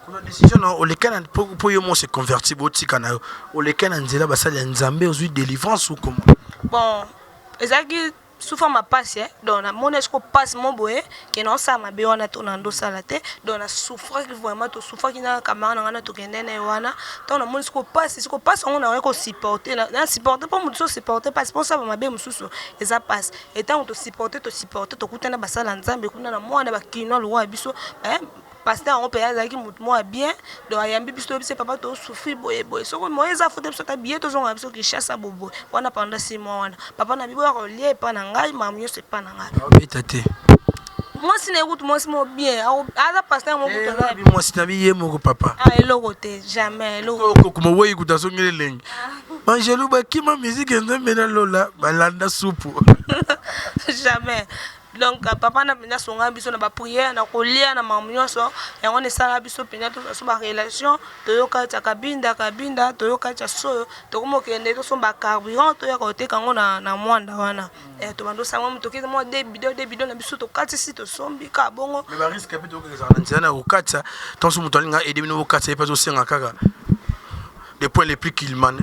Kozwa décision na oleka na mpo yo mo se convertir, botika na yo, oleka na nzela basali ya Nzambe, ozwi délivrance ou comment? Bon, ezalaki. souffre ma pasi eh. Donc namoni siko pasi mo boye ke naosala mabe wana to na ndosala te. Donc na souffraki vraiment, tosouffraki na camarade na ngai na tokende na ye wana. Ntango namoni siko pasi, siko pasi yango nakoki kosupporte, na supporte mpo moto osupporte pasi mpo osala mabe mosusu eza pasi. E ntango tosupporte, tosupporte, tokutana basala Nzambe kuna na mwana bakinois lokola biso eh, pasteur yango mpenza azalaki motu moko ya bien. Donc ayambi biso, toyebisi papa tosouffrir boye boye, soki moye eza fute biso ata billet tozonga na biso Kinshasa boboye wana. Pendant 6 mois wana papa na bibo ya kolia epa na ngai, makambo nyonso epa na ngai. Obeta te. Mwasi na ye kutu mwasi moko bien, aza pasteur moko kutu aza mwasi na bi ye moko papa. Ah, eloko te, jamais eloko. Kokoma woyi kutu azongeli elengi. Angelu bakima musique Nzambe na lola balanda supu. Jamais. Donc papa na mpenza asonga biso na baprière, na kolia, na makambo nyonso. Yango wana esala biso mpenza toso barelation, toyoka tia Kabinda, Kabinda toyoka tia soyo, tokoma okende tosomba carburant, toyaka koteka yango na mwanda wana. Eh, tobanda osanga mo tokende mwa de bidon, de bidon na biso tokatisi, tosombi kaka bongo. Mais barisque mpe tokozala na nzela na kokatisa ntango so moto alinga aide bino bokatisa ye mpe azosenga kaka des points les plus culminants.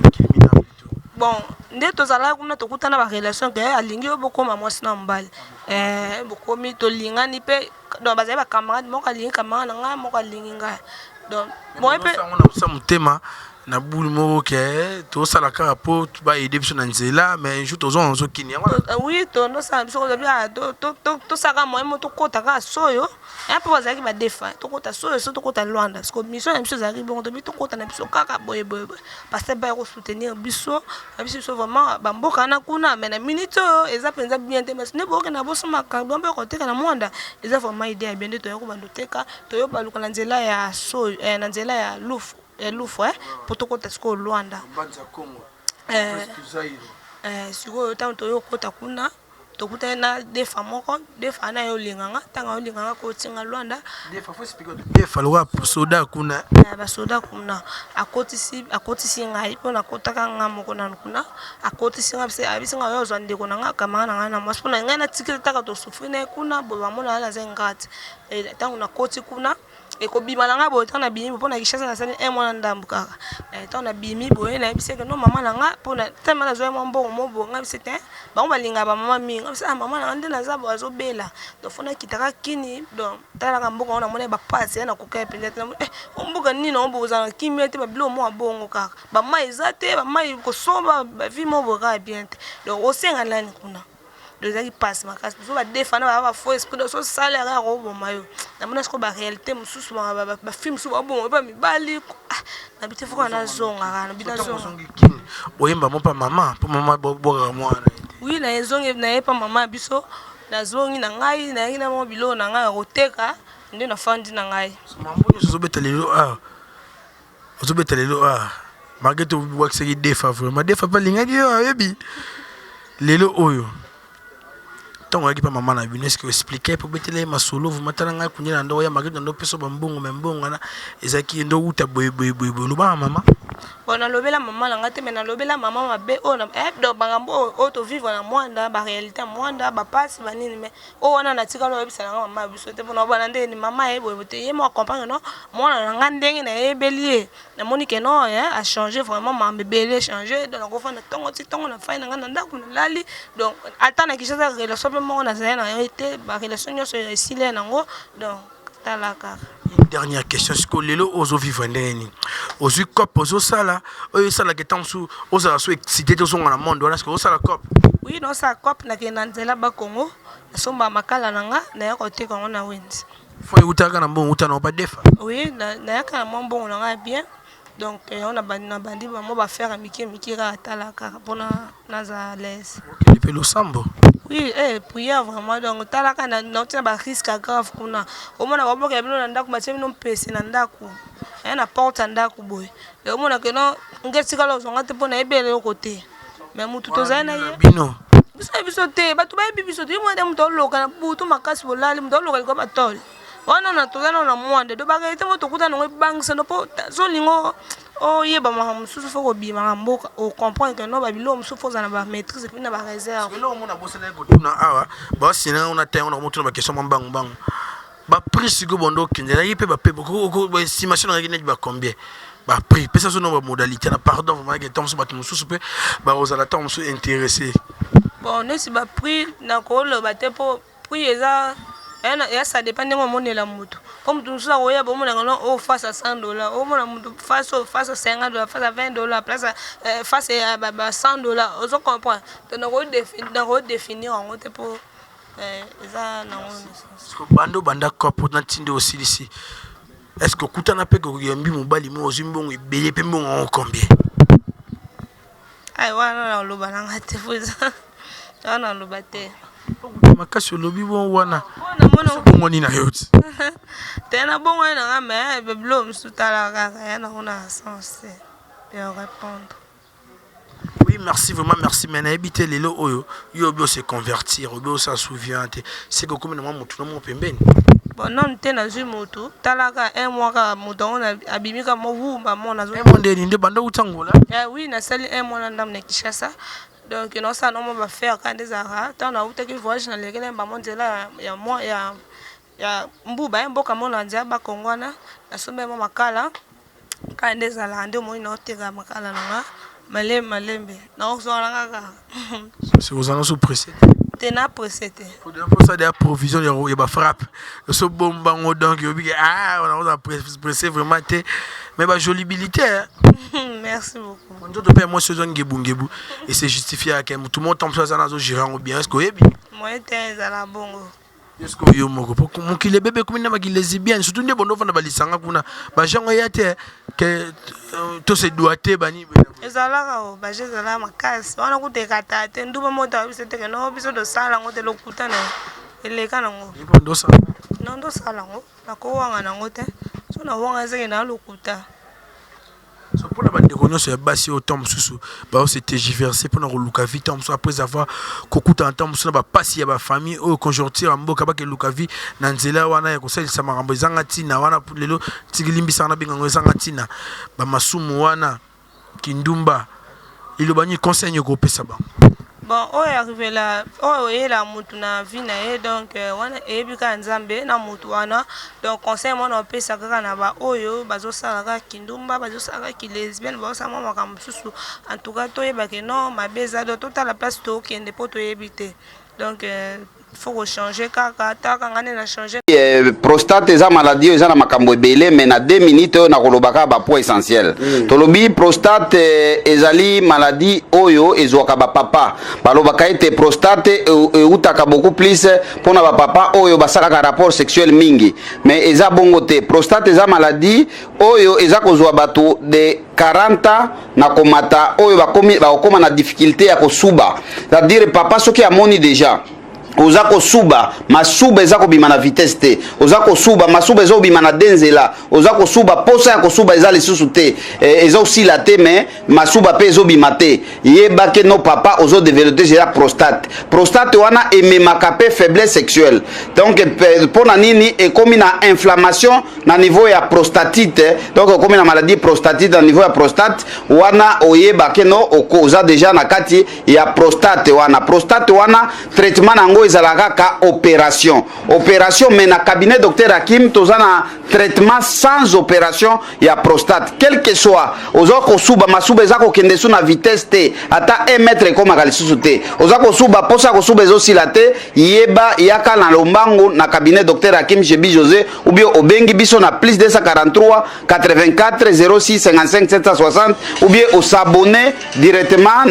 Bon, nde tozalaka kuna, tokutana barelation ke alingi oyo bokóma mwasi na mobali. Eh, bokomi tolingani mpe. Donc bazali bacamarade, moko alingi camarade na ngai, moko alingi ngai. Donc moye mpe yango na kosa motema na bulu moko ke tosala kaka mpo baede biso na nzela, mais un jour tozonga ozokini yango. Oui, tondosala biso tosalaka moye mo tokɔta kaka soyo ya mpo bazalaki badefa, tokɔta soyo so tokɔta Lwanda, parce que mission na biso ezalaki bongo. Tobi tokɔta na biso kaka boye boye boye, parce que baya kosoutenir biso na biso biso vraiment bamboka wana kuna. Mais na minute oyo eza mpenza bien te, mais nde bokende bosomba carburant mpe koteka na mwanda, eza vraiment idée ya bien. Nde toya kobanda oteka, toyo baluka na nzela ya soyo, na nzela ya Lufu, ya Lufu, po tokɔta sikoyo Lwanda. Sikoyo ntango toyo okɔta kuna, tokutani na defa moko, defa na ye olinganga. Ntango olinganga kotinga Lwanda. Defa lokola soda kuna. Basoda kuna akotisi, akotisi ngai mpo nakotaka nga moko nanu kuna. Akotisi ngai, ayebisi ngai oyo ozwa ndeko na ngai, camarade na ngai na mwasi, mpona ngai natikeli taka tosouffrir na ye kuna boye, bamona ngai naza ingrate. Ntango nakoti kuna, ekobima na ngai boye, ntango nabimi mpo na Kinshasa, nasali un mois na ndambu kaka. Ntango nabimi boye, nayebisi eke no mama na nga, mpona tellement nazwaki mwa mbongo mo boye, ngai bisi te bango balingaka bamama mingi. Ngai bisi ah, mama na nga nde naza boye, azobela, donc faut nakitaka kini. Donc talaka mboka ngo, namoni bapasi ya nakoka mpenza te. Eh, mboka nini nango boye, ozala na kimia te, babiloko moko ya bongo kaka, bamai eza te, bamai kosomba, bavie moko boye kaka bien te. Donc osenga nani kuna? Donc ezalaki mpasi makasi. Biso badefa na baa bafaux esprit, donc sosala yaka koboma yo. Namona sikoyo baréalité mosusu, bafilme mosusu baboma ba mibali nabi te, foka nazongaka nabi nazonga. Oyemba mo mpa mama mpo mama bokaka mwana. Oui, nazongi naye mpa mama ya biso. Nazongi na ngai, nayaki na mwa biloko na ngai ya koteka, nde nafandi na ngai. Mambo nyonso ozobeta lelo awa, ozobeta lelo awa, malgré tobwakisaki defa, vraiment defa mpe alingaki yo, ayebi lelo oyo. Ntango oyaki mpa mama na bino, est-ce oexpliquer mpo obetela ye masolo vraiment: tala ngai kunde na ndo oya, malgré na ndo opesa bambongo, me mbongo wana ezalaki ndo uta boye boye boye boye, olobaka mama? Bon, nalobela mama na ngai te, mais nalobela mama mabe oyo, donc makambo oyo tovivre na mwanda, baréalité ya mwanda, bapasi banini. Mais oyo wana natikali oyebisa na nga mama ya biso te, mpona obana ndenge mama ye boye te, ye mo acomprendre no mwana na nga ndenge nayebeli ye. Namoni ke non, achange vraiment, makambo ebele echange. Donc nakofanda ntongo ti ntongo, nafai na ngai na ndako, nalali. Donc ata na Kinshasa, relation mpe moko nazali na ye te, barelation nyonso esili ye nango. Donc tala kaka. Une dernière question: sikoyo lelo ozovivre ndenge nini? Ozwi cope ozosala oyo esalaka ntango mosusu ozala so excité te, ozonga na monde wana, sikoyo osala cope? Oui, naosala cope. Nakende na nzela Bakongo, nasomba makala na nga, naya koteka yango na wenze. Fo eutaka na mbongo uta na badefa? Oui, nayaka na mwa mbongo na ngai bien. Donc yango na bandi bamwa baaffaire ya mike mike kaka, tala kaka mpona naza à l'aise. Okende mpe losambo? Oui, eh, prière vraiment. Donc talaka nauti na barisque ya grave kuna. Omona babokela bino na ndako, batie bino mpese na ndako, na porte ya ndako boye. Omona ke no nge tikala ozwanga te mpo nayebi eloko te, mais motu tozali na ye. Bino. Biso ya biso te, bato bayebi biso te. Yo mwana, moto aoloka na butu makasi, bolali, moto aoloka likolo batole wana na toza nano na mwanda. Do baréalité mo tokuta nango ebangisa no, mpo solingo oyeba makambo mosusu, faut kobimaka mboka, ocomprendre ke no babiloko mosusu faut ozala na bamaîtrise et puis na baréserve. Eloko mona bosalaki kotuna awa, baosina ngo na ntango na komotuna baquestion mwa mbangu mbangu. Baprix sikoyo bondo okende ezalaki mpe baestimation nazalaki neti bacombien baprix? Pesa so no bamodalité na, pardon vraiment, ntango mosusu bato mosusu mpe bakozala ntango mosusu intéressé. Bon, neti ba prix, nakoloba te, mpo prix eza ya, ça dépend ndenge omonela motu, mpo motu mosusu akoya, bomonaka no oyo face à 100 $, omona motu face oyo face à 50 $, face à 20 $, place face ya ba 100 $, ozo comprendre. Donc nakodéfinir yango te, mpo eza nango. Banda obanda cope na ntinde osilisi, est ce que okutana mpe koyambi mobali mo ozwi mbongo ebele, mpe mbongo yango combien? Ai, wana naloba nanga te, fo eza wana naloba te. Makasi olobi bon wana, bongwani na yo ti? Te, na bongwani nanga, mais biloko mosusu tala kaka ya nango na sens te ya répondre. Oui, merci, vraiment merci. Mais nayebi te, lelo oyo yo obi ose convertir, obi osa souvient te, c'est que okomi na mwa motu na moko pembeni? Bon, nanu te nazwi motu. Talaka, un mois kaka, moto yango abimi kaka mo wumba mo nazo. Un mois ndeni nde banda outa Ngola? Oui, nasali un mois na ndambo na Kinshasa. Donc naosala nango mwa baaffaire kaka nde ezalaka. Ntango nautaki voyage, naleki na bango nzela ya mwa ya mbuba ya mboka mo na nzela Bakongo wana, nasombi mwa makala kaka nde ezalaka. Nde omoni naoteka makala nanga malembe malembe, naozwala kaka. Ozala so pressé? Te, na pressé te. Mposa de ya provision ya bafrappe osobomba ngo, donc yobiki, ah, oza pressé vraiment te, mais bajolibilité. Merci beaucoup. Nzoto mpe ya mwasi ozwa ngebungebu, ese justifiaka motu moko ntango mosusu aza na azogérer yango bien. Est ce que oyebi? Moyen te, ezala bongo. Est-ce que yo moko, po mokili ebebe ekomi na bakilesbienne, surtout nde bondo ofanda balisanga kuna, bagenre ya te ke to se doit te bani? Ezalaka o baje, ezalaka makasi wana kuta ekata te. Ndumba moto ayo biso teke no, biso tosala yango te, lokuta na eleka nango. Ndosala? No, ndosala yango, nakowanga nango te. So nawanga, ezeke na lokuta. So mpona bandeko nyonso ya basi oyo ntango mosusu baose tergiverse mpona koluka vie, ntango mosusu après avoir kokutana ntango mosusu na bapasi ya bafamille oyo, conjoncture ya mboka, bakeluka vie na nzela wana ya kosalisa makambo ezanga ntina wana, lelo tiki limbisaka na bengango ezanga ntina, bamasumu wana, kindumba, liloba nini, conseil nini okopesa bango? Bon, oyo arrivela, oyo oyela motu na vie na ye, donc wana eyebi kaka Nzambe na motu wana. Donc conseil mwana opesa kaka na baoyo bazosala kaka kindumba, bazosala kaka kilesbienne, bazosala mwa makambo mosusu, en tout cas toyebake non, mabe eza. Donc totala place tokende, mpo toyebi te. Donc faut kochanger kaka, taka nga nde na change. Prostate eza maladie oyo eza na makambo ebele, mais na 2 minutes oyo nakoloba kaka bapoint essentiel. Tolobi prostate ezali maladie oyo ezwaka bapapa. Balobaka ete prostate eutaka beaucoup plus mpona bapapa oyo basalaka rapport sexuel mingi, mais eza bongo te. Prostate eza maladie oyo eza kozwa bato de 40 ans na komata, oyo bakokoma na difficulté ya kosuba. C'est-à-dire papa soki amoni déjà oza kosuba, masuba eza kobima na vitesse te, oza kosuba, masuba eza kobima na de nzela, oza kosuba, posa ya kosuba eza lisusu te, eza osila te, mais masuba mpe ezobima te, yeba ke no, papa, ozodévelopper déjà prostate. Prostate wana ememaka mpe faiblesse sexuelle. Donc mpo na nini? Ekomi na inflammation na niveau ya prostatite. Donc okomi na maladie prostatite na niveau ya prostate wana, oyeba ke no, oza déjà na kati ya prostate wana. Prostate wana, traitement na yango ezalaka kaka opération, opération. Mais na cabinet docteur Hakim, toza na traitement sans opération ya prostate. Quel que soit oza kosuba, masuba eza kokende su na vitesse te, ata 1 mètre ekomaka lisusu te, oza kosuba, posa ya kosuba ezosila te, yeba, yaka na lombangu na cabinet docteur Hakim Shebi José, ou bien obengi biso na plus 243 84 06 55 760, ou bien os'abonner directement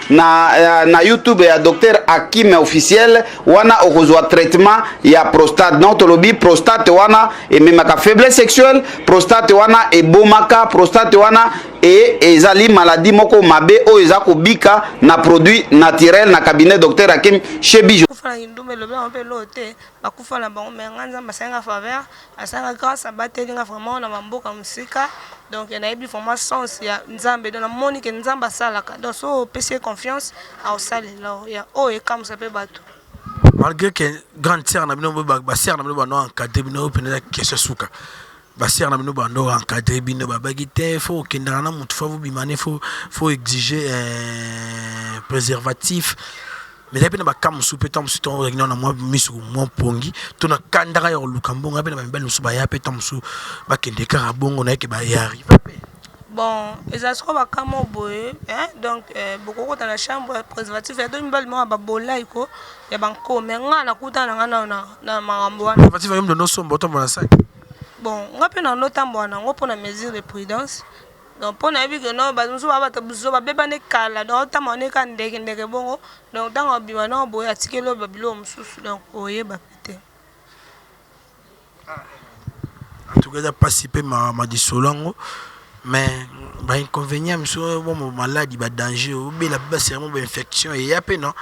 na YouTube ya docteur Hakim officiel. Wana okozwa traitement ya prostate. Donc tolobi prostate wana ememaka faiblesse sexuelle, prostate wana ebomaka, prostate wana e ezali maladie moko mabe oyo eza kobika na produit naturel na cabinet docteur Hakim Shebi. Kufa na kindumba, elobi yango mpe eloo te, bakufa na bango. Mais nga, Nzambe asalinga faveur, asalanga grâce, abateli nga vraiment na bamboka mosika. Donc nayebi vraiment sens ya Nzambe. Donc namoni ke Nzambe asalaka. Donc so opesi ye confiance, aosalela ya oyo ekamwisa mpe bato. Malgré que grande sœur na bino, basœur na bino bando encadre bino mpenza, question suka: basœur na bino bando encadre bino, babaki te faut okendaka na motu, faut bobimane, faut exiger préservatif, mais ezali mpe na baka mosusu mpe ntango mosusu ntango ozalaki nano na mwa miso mwa mpongi to na kandaka ya koluka mbongo, mpe na bamibali mosusu baya mpe ntango mosusu bakende kaka bongo, nayeke bayarrive mpe? Bon ezala sikoyo ba cas moko boye hein donc bokokota na chambre preservatif ya to mibali moko ya ba bolay ko ya ba nko mais nga nakutana na nga nano na na makambo wana. Preservatif ya yo mutu osomba otambola na sac? Bon nga pe nando tambola na ngo pona mesure de prudence donc po nayebi que non bato mosusu ba bato ya buzoba babeba nde kala donc otambola nde kaka ndeke ndeke bongo donc tango abima nao boye atikeli yo ba biloko mosusu donc oyeba pe te. En tout cas eza pasi pe mawa lisolo yango mais ba inconvénients mosusu oyo bo maladi ba danger obela pe ba serment ba infection eya pe non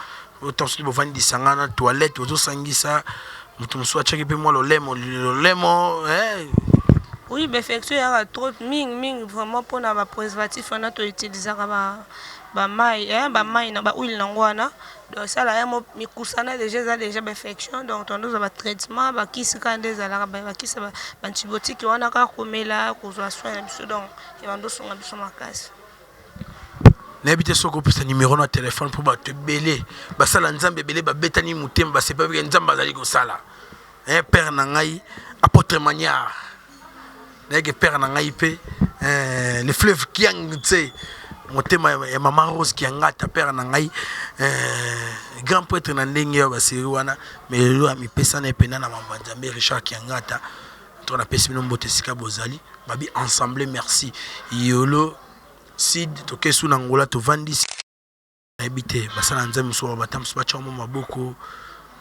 otan soki bovandi lisanga na toilette ozosangisa moto mosusu atiaki pe mwa lolemo lolemo eh. Oui, ba infection eyaka trop mingi mingi vraiment pona ba preservatif wana to utilisaka ba ba mayi eh ba mayi na ba huile nango wana. Donc esala ya mo mikusana dejà eza dejà ba infection donc tondo kozwa ba traitement ba kisi kaka nde ezalaka ba kisi ba antibiotique wana kaka komela kozwa soin na biso donc ebanda osunga biso makasi. Nayebi te soki opesa numero na telefone mpo bato ebele basala nzambe ebele babetani motema basepeli ke nzambe azali kosala. Eh, père na ngai apôtre Maniar nayeke père na ngai mpe eh, le fleuve Kiangtse motema ya mama Rose Kiangata père na ngai eh, grand prêtre na ndenge ya baseri wana mais lelo amipesa na ye mpenza na mambo ya Nzambe Richard Kiangata to napesi bino mbote esika bozali babi ensemble merci yolo sid tokesu na Angola tovandisi Nayebi te basala nzambe mosusu ba bata mosusu batya mwa maboko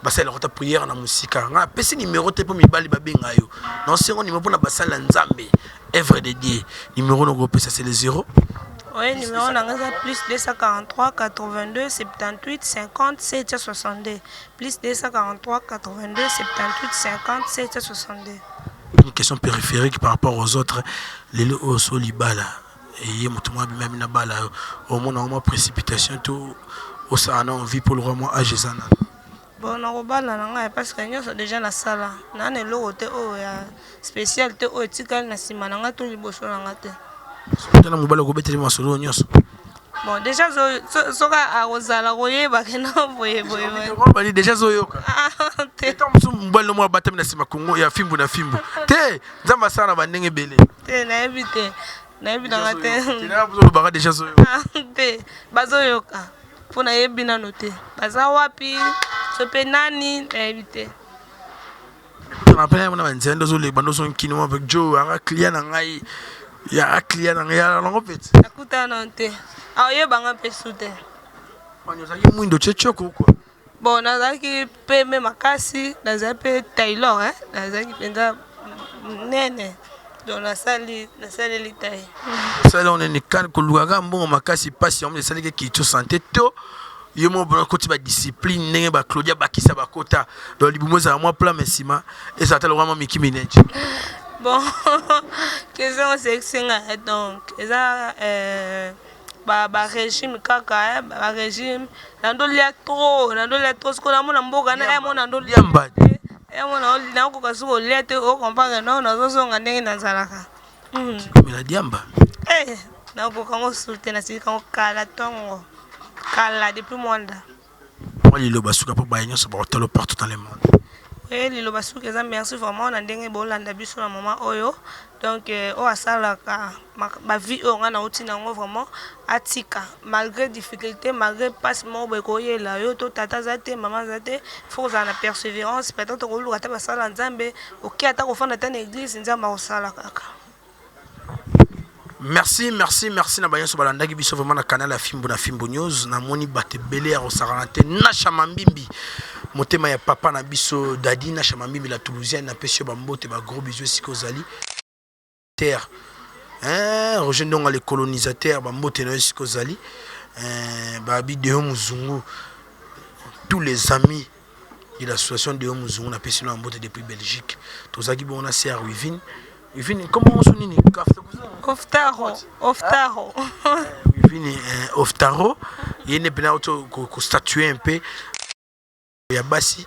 basalelaka ata prière na mosika ngai napesi nimero te mpo mibali babenga yo naosengo nimero mpo na basali ya nzambe œuvre de Dieu nimero nakopesa c'est le 0 Oui, numéro na nga plus 243 82 78 50 762 plus 243 82 78 50 762. Une question périphérique par rapport aux autres lelo oyo so libala Eye moto moko abimi abimi abala yo omona yango mwa precipitation to osala na envie mpo lokola mwa age eza nanu. Bon nakobala na ngai parce que nionso dejà nasala naa na eloko te oyo ya special te oyo etikali na sima na ngai to liboso na ngai te. Soki okutani na mobali okobetela ye masolo oyo nionso? Bon dejà soki akozala koyeba ke non boye boye boye. Bali dejà azoyoka. Te. Tango mosusu mobali no moko abatami na sima Congo ya fimbu na fimbu. Te Nzambe asala na ba ndenge ebele. Te nayebi te. Nayebi nanga te. Olobaka deja azoyoka. Ah, te bazoyoka mpo nayebi nano te baza wapi so mpe nani nayebi te. Na pe na banzela nde ozoleba nde ozonkini mwa jo aka client na ngai ya client na ngai ya nango peti. Nakutana nano te aoyebanga mpe su te. Ozalaki mwindo tie tioko quoi. Bon nazalaki pembe makasi nazali mpe taylor hein nazalaki mpenza nene donc nasali nasaleli taille. Osali yango nini kani koluka kaka mbongo makasi mpasi yango esalaki culture santé to yo moko mpona okoti ba discipline ndenge ba Claudia bakisa bakota donc libumu ezala mwa plat mais nsima ezala ata lokola mwa Mickey Minaj. Bon question osekisi nga donc eza euh, ba ba regime kaka eh, ba regime nandolia trop nandolia trop sikoyo namona mboka na ya mona ndolia ya mona nakoka soki kolia te o comprendre non nazozonga ndenge nazalaka hmm. mela diamba eh nakoka ngo su te nasilika ngo kala ntongo kala depuis mwanda Mwa liloba suka mpo baye nyonso bakotala partout dans le monde. Oui, liloba suka eza merci vraiment na ndenge bolanda biso na moment oyo. Donc euh, oyo asalaka ba vie oyo nga nauti nango vraiment atika malgré difficulté, malgré passe moko boye koyela yo to tata aza te, mama aza te, faut kozala na persévérance, peut-être okoluka ata basala Nzambe, oke ata kofanda ata na église, Nzambe akosala kaka. Merci, merci, merci na banyoso balandaki biso vraiment na canal ya Fimbu na Fimbu News. Namoni bato ebele ya kosakana te. Nasha Mambimbi, motema ya papa na biso Dadi Nasha Mambimbi la Toulousienne, napesi yo ba mbote ba gros bisous esika ozali. Terre. Hein, Roger Ndonga le colonisateur, ba mbote na yo esika ozali. Hein, ba Deo Muzungu, tous les amis de l'association Deo Muzungu napesi yo mbote depuis Belgique. Tozalaki bongo na CR Wivine. Wivine, comment on nini? Oftaro, Oftaro. Wivine Oftaro, ye nde mpena auto ko statuer un peu ya basi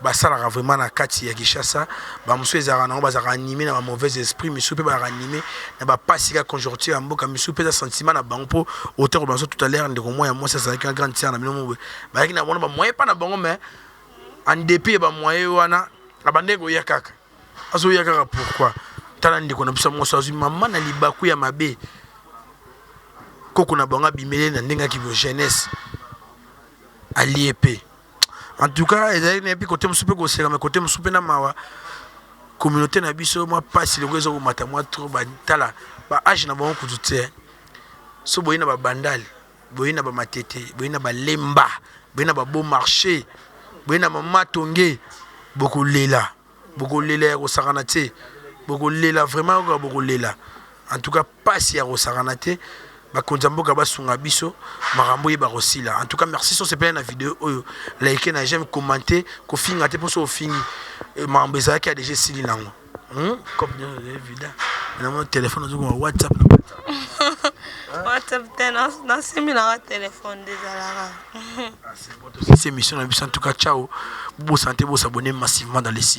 basalaka vraiment na kati ya Kinshasa bamosusu ezalaka nango bazalaka anime na ba mauvais esprit misusu mpe bazalaka anime na bapasi ka conjoncture ya mboka misusu mpe eza sentiment na bango mpo auteur banso tout à l'heure ndeko mwa ya mwasi azalaki na grande sœur na bino moboye bazalaki na bango ba moyen mpa na bango mais en dépit ya ba moyen wana abandaki koya kaka azoya kaka pourquoi tala ndeko na biso mwasi azwi mama na libaku ya mabe. Koko na bango abimeli na ndenge ya jeunesse, alie mpe. En tout cas, ezali nayebi kote mosusu mpe koseka, mais kote mosusu mpe na mawa. Communauté na biso, mwa mpasi loko eza komata mwa trop. Batala ba âge na bango kutu te. So boyi na babandale, boyi na bamatete, boyi na balemba, boyi na ba Beau Marché, boyi na mamatonge, bokolela, bokolela ya kosakana te, bokolela vraiment kaka, bokolela. En tout cas, pasi ya kosakana te. Bakonzi ya mboka basunga biso, makambo oyeba kosila. En tout cas, merci. So sepele na video oyo, like na j'aime, commenter, kofinga te, mpo so ofingi, makambo ezalaki ya déjà esili nango. Comme évident, namona téléphone, azokoma WhatsApp na WhatsApp. WhatsApp te, nasimbilaka telefone nde ezalaka. C'est émission na biso. En tout cas, ciao, bosante, bosabonner massivement dans les sites.